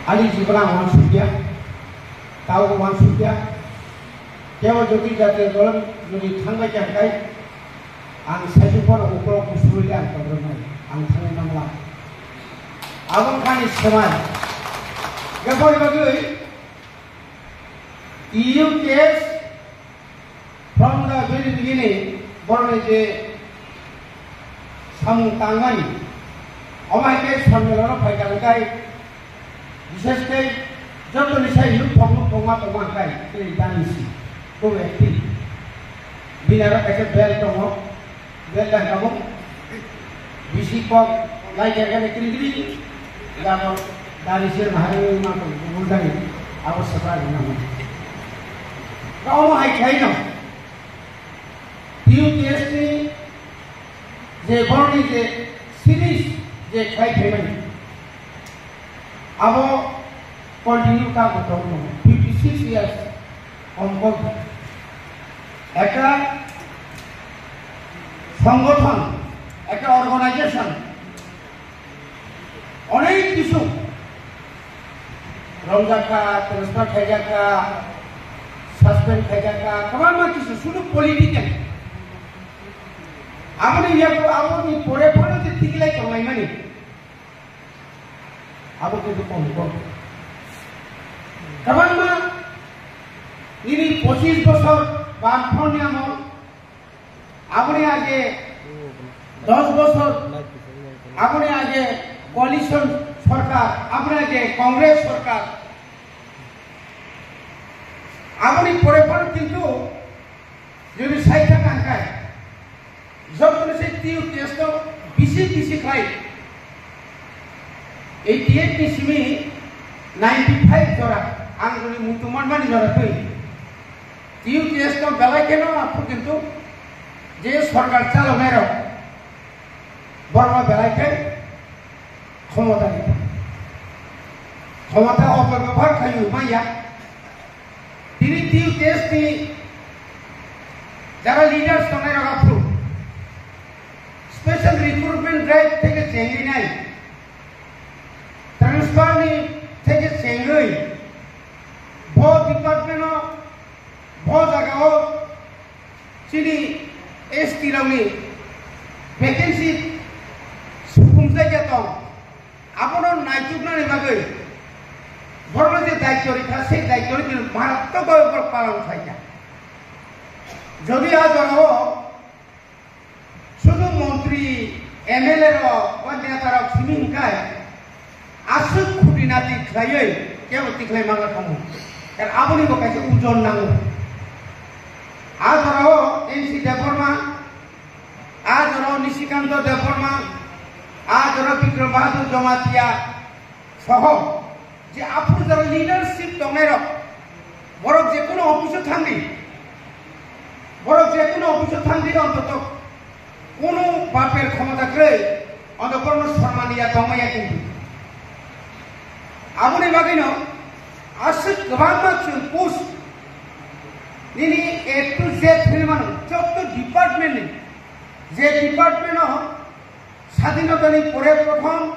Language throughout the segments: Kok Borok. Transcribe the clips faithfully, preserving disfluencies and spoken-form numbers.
Ani jibon ang uansukya, tao uansukya. Kebo jodi jatiyo dolo jodi thangbai kha khe, ang saisi phano uklok kusurwi ang tongwi mano, ang thangwi mangla. Abo wngkha ani swmai. Khe boni bagwi T U K S from the very beginning, borokni je samung tangmani, omo hai khe sonmilano phaikha hwnkhe, bishesh khe jotoni sai nukhung nukhung ma tongma hwnkhe, tei dani si, bo active. Bini aro kaisa bel tongo, bel bai tongo. Bisi kok lai khe khe kiri kiri. Dano dari sir bahari ma ko buldani abo sabra guna mo. Ka omo hai khai no. T U K S ni je borni je series je khai khai mani. Abo continue ta ko tong no. Fifty six years. Hong Kong. Ekta songgothon, ekta organization, onek kisu romjakha, transfer khaijakha, suspend khaijakha, kwbangma kisu, sudu political. Aboni yago, aboni pore phano je tiglai tonglaimani. Abo kintu kom kom. Kwbangma nini pochis bosor Bamfront ni amol, aboni age dos bosor, aboni age coalition sorkar, aboni age Congress sorkar. Aboni pore pore kintu jodi saikha tangkai, Joto se T U K S no bisi bisi khai. Eighty eight ni simi ninety five jora, ang jodi muitu manmani jora twi. T U K S no belai kheno aphu kintu je sorkar chaloknai rok, borok belai khe khomota ni. Khomota opobebhar khai maya. Tini T U K S ni jara leaders tongnai rok aphuru special recruitment drive theke chengwi nai, transfer ni theke chengwi bo department o, bo jaga o chini S T rok ni vacancy suphumjak ya tong. Abono naituknani bagwi borokno je daityo rikha, sei daityo rikha marattokbhabe borok palon khlaikha. Jodi a jorao sudu montri, M L A rok ba neta rok simi hwnkhe aswk khuti nati khlaiwi kebo tikhlai mangla thango. Kar aboni bo kaisa ujon nango. A jorao N C Debbarma, a jorao Nishikanta Debbarma, a jorao Bikram Bahadur Jamatia soho je aphuru jora leadership tongnai rok, borok je kono office o thangdi, borok je kono office o thangdi, ontoto kono baper khomota kwrwi, onto borokno sormani ya tongma ya kintu. Aboni bagwino aswk kwbangma chwng post nini A to Z hinwi mano, jotto department ni, je department o Sadhinota ni pore prothom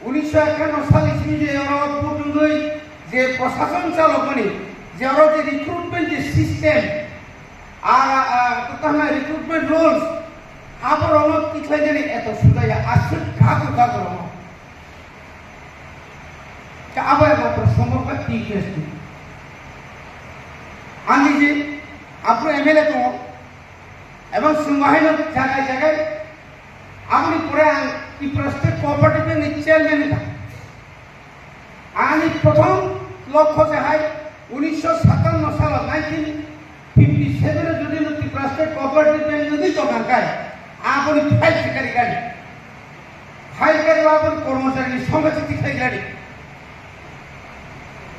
unisho ekanno sal isini je oro vote wngwi je prosason chalokmani, je oro je recruitment je system, a, a, totally recruitment rules, aborokno tikhlainani eto sudaya aswk kha kwkha borokno. Ka abo ekmatro sombhob kha T K S ni. Ani je aphuru M L A tongo, ebong chwng bahaino jagai jagai Aboni pore ang Tripura State Cooperative Bank ni chairman wngkha. Ani prothom lokho se hai unisho satanno salo, nineteen fifty seven o jodi no Tripura State Cooperative Bank wngwi tongkha khe, aboni file se kari kari. File kari aboni kormochari ni songkha se tikhlai kari.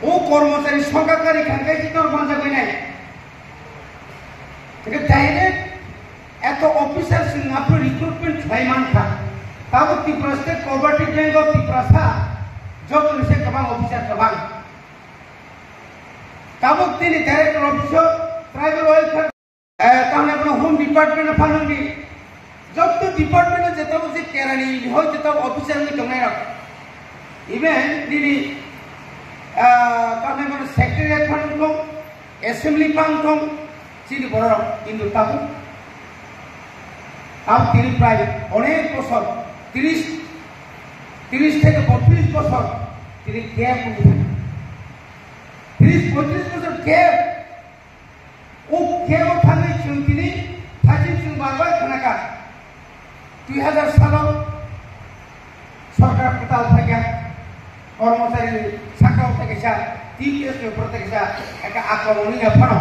O kormochari songkha kari khan khe si tor manjak bai nai. Tei direct eto officer sing aphuru recruitment khlai mankha. Tabuk Tripura State Cooperative Bank o Tiprasa jotoni se kwbang officer kwbang. Tabuk tini director office o tribal welfare, eh, tamni abono home department o phanangdi. Jotto department o je tabuk je kerani hoi je tabuk officer wngwi tongnai rok. Even nini Ah, tamni mane secretariat phano wngthong, assembly phano wngthong, chini borok Hindu tabuk. Tabuk tini prai onek bosor, tris, tris theke botris bosor tini gap wngwi thang. Tris botris bosor gap. O kebo thangwi chwng tini thaiching chwng bar bar khnakha. Dui hazar salo sorkar kwtal phaikha, kormochari sakao tei kaisa T P S ni upor tei kaisa ekta akromon wngya phano.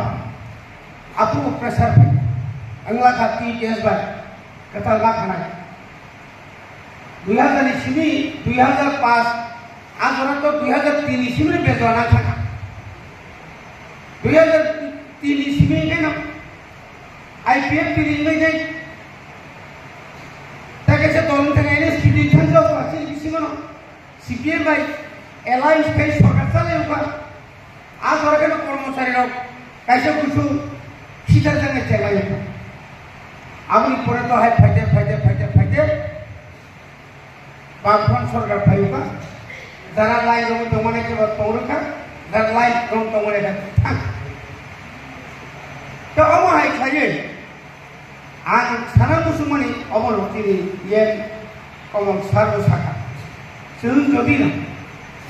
Aphuru pressure phai wngla kha T P S bai kwtal ma khanai. Dui hazar ni simi dui hazar paanch, a jora to dui hazar tin ni simi bejwa nang thangkha. Dui hazar tin ni simi khe no I P F T ni wngwi tei, tei kaisa dol wng thangkha N S P ni thangjak plastic bisingo no C P M bai alliance khai sorkar chalai wngkha. A jora khe no kormochari rok kaisa kusu sitar jang chelai wngkha. Aboni pore to hai phaide, phaide, phaide, phaide. Bangphang sorkar phaiba, jara lai rong tongmani khe ba tongrwkha, jara lai rong tongmani khe thang. To omo hai khlaiwi ang sana musumani omo rok chini yen komon sarbo sakha. Chwng jodi na,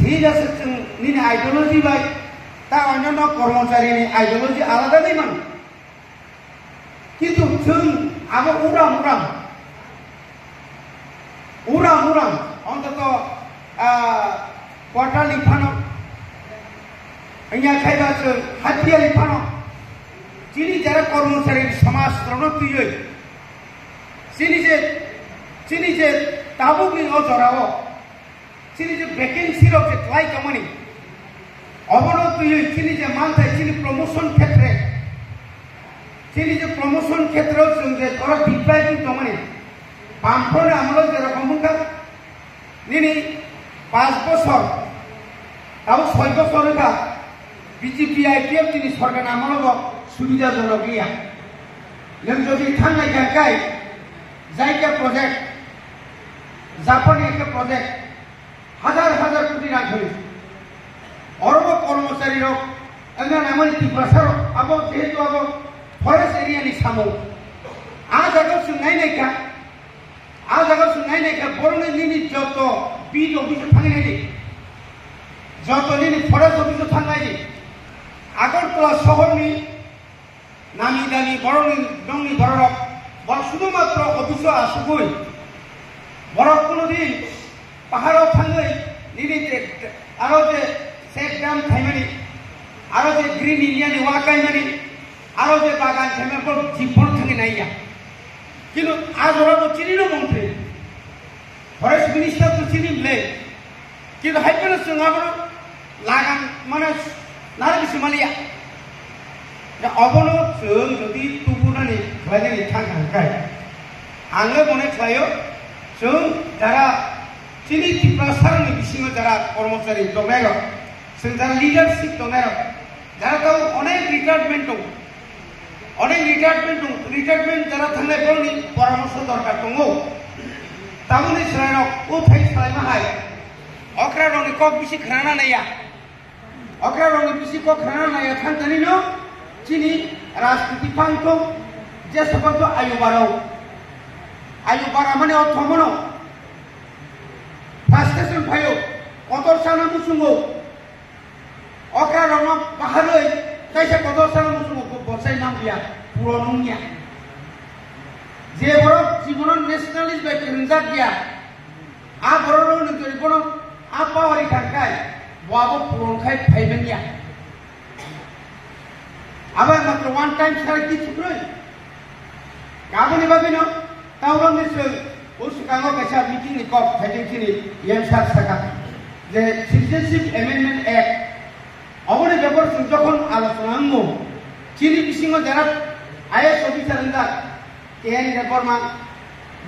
thik ase chwng nini ideology bai ta onyono kormochari ni ideology alada di mano. Kintu chwng abo uram uram, uram uram, ontoto, ah, quarterly phano, wngya khaiba chwng hapyali phano, chini jara kormochari samaj rokno twiwi, chini je, chini je tabukni o jorao, chini je vacancy rok je klai tongmani, obono twiwi chini je manthai chini promotion khetre, chini je promotion khetre o chwng je oro deprive wng tongmani, Bamphorni amolo je rokom wngkha, nini panch bosor, tabuk soi bosor wngkha, B J P I P F T ni sorkar amolo bo subidajonok liya. Nwng jodi thangnai kha kai, Jaika project, Japan ni ekta project, hajar hajar koti rang kholi. Oro bo kormochari rok, wngna nangmani Tiprasa rok, abo jehetu abo forest area ni samung. A jaga o chwng nai nai kha, a jaga o chwng nai nai kha, borokni nini joto beat office o thangwi nai di. Joto nini forest office o thang nai di. Agartala sohor ni nami dami borokni, nongni bororok, borok sudhumatro office o asugwi, borok kuno din paharo thangwi nini je, aro je check dam khaimani, aro je Green India ni wa kaimani, aro je bagan khaimani, borok jibon thangwi naiya. Kintu a jora bo chini no mantri, forest minister to chini ble. Kintu hai phano chwng abono lagan mane nara bisi maliya. Da obono chwng jodi tubunani khlainani thang thang khai, ang le mone khlaio, chwng jara chini Tiprasa rokni bisingo jara kormochari tongnai rok, chwng jara leadership tongnai rok, jara tau onek retirement tongo. Onek retirement tongo, retirement jara thangnai borokni poramorso dorkar tongo. Tamoni chwrairok o thai salaima hai okra rokni kok bisi khnana naiya. Okra rokni bisi kok khnana naiya thantanino chini rajniti phang tong, je sokorjo ayu barao. Ayu bara mane ortho mano. Frustration phaio, kotor sana muchungo. Okra rokno baharwi kaisa kotor sana muchungo bo-, bosai nangya, puron wngya. Je borok jibono nationalist bai kwrwngjak ya, a borok rokno twi bono a power ri thang khai, bo abo puron khai phai manya. Abo matro one time sara ki chukroi. Aboni bagwino Tauron ni chwng o swkango kaisa meeting ni kok phaijak chini M sir saka je Citizenship Amendment Act, oboni bepar chwng jokhon alochona wngo, chini bisingo jara I A S officer wngjak K N Debbarma,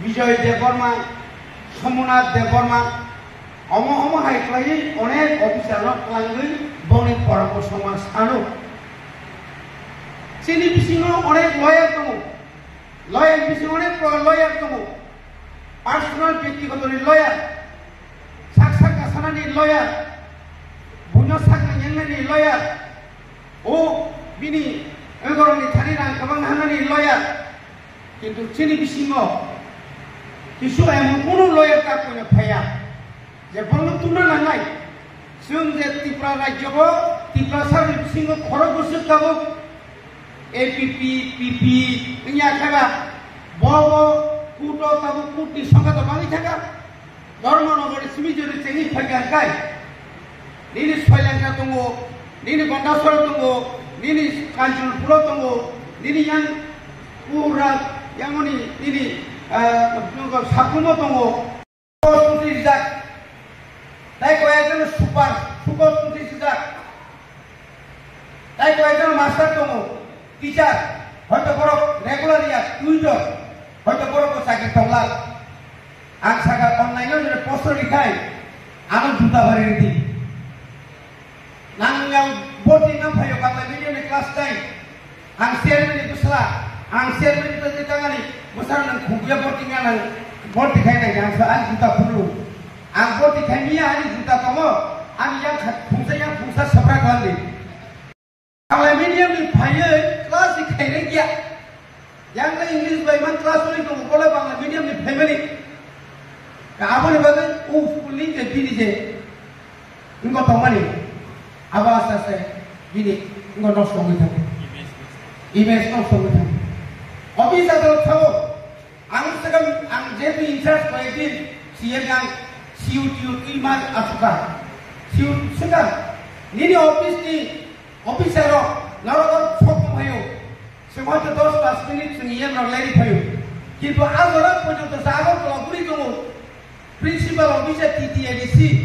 Bijoy Debbarma, Somonath Debbarma, omo omo hai khlaiwi onek officer no twlangwi boni poramorsho ma sano. Chini bisingo onek lawyer tongo. Lawyer bisingo onek pro-, lawyer tongo. Personal byaktigoto ni lawyer. Sak sak kasanani lawyer. Buino sak nang Ni lawyer, o bini wngorokni thani rang kwbang hanani lawyer, kintu chini bisingo kisu emon kunu lawyer ta kuino phaiya je bono tungna nangnai. Chwng je Tripura rajyo bo, Tripura sari bisingo khorok bwswk tabuk A P P, P P wngya khe ba, bo bo court o tabuk court ni songkha to bangwi thangkha. Dharmanagar simi jori chengwi phaikha kai. Nini Soilangkha tongo, nini Gondasora tongo, nini Kanchanpuro tongo, nini yang pura yangoni nini, ah, sakumo tongo. Post tungsi rijak. Tai koi ekjon super, super tungsi rijak. Tai koi ekjon master tongo, teacher, hoito borok regular ya, tuitor, hoito borok bo chakri tonglak. Ang saka online o jora post rikhai, ano juta bari ridi. Nang yang boti nang phayo Bangla medium ni class nine. Ang chairman ni bwsla, ang chairman ni bwsla tangani bwsla nang khumbuya boti nang, boti khai nang ang sa ang juta phuru. Ang boti khai miya ani juta tongo, ang yang kha-, khumsa yang khumsa sabra khlandi. Bangla medium ni phaiwi class ni khaireng ya. Yang le English bai man class ni tongo, bole Bangla medium ni family. Ka aboni bagwi u school ni je bini je wngkha tongmani. Abo aste aste bini wngkha nosto wngwi thango. Image nosto wngwi thango. Office adalot thango. Ang sekarang ang jehetu in charge koi din C M yang C U T U twi mas asuka. C U sekarang nini office ni officer rok norok sok phayo. Semato dos pas minute sing yen rok lady phayo. Kintu ang orang pun tu sa rok kalau buri tu principal officer T T A D C